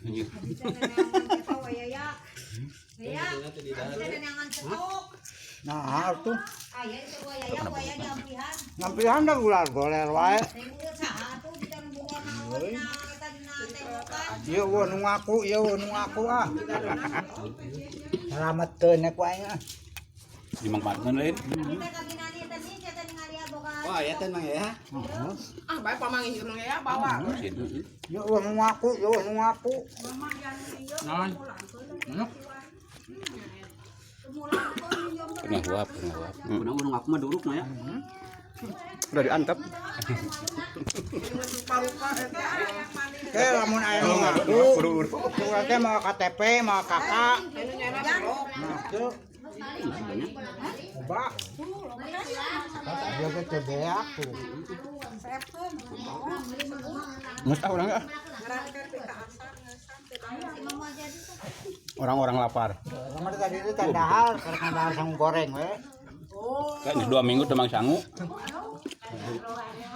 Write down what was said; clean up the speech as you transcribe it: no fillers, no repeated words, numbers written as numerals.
Bisa wayaya. Ya, bisa nenangan stok. Nah, tuh. Aya itu wayaya waya diampihan. Ngampihan dah ular goler wae. Tengok saha tuh kita buruan naon na eta dina tembokan. Ieu eueuh nu ngaku, ieu eueuh nu ngaku ah. Salametkeun ku aing ah. Dimanfaatkeun lain. Kita kaginani eta nih kita ningali boga. Wah, ya teh Mang ya. Ah, bae pamanggih Mang ya bawa. Ieu eueuh nu ngaku, ieu eueuh nu ngaku. Naon? Manuk. Pernah huap, pernah huap. Kunaon urang aku mah duruk mah ya. Udah diantep. Rupa-rupa eta. Ke lamun aya nu ngaku, urang teh mau KTP, mau KK. Anu nyana serok. Nah, teu. Coba. Dia ge teu beak tuh. Geus ah urang ah. Orang-orang lapar. Urang mah tadi itu teh dahar, karena dahar sangu goreng we. Kan 2 minggu temang sangu.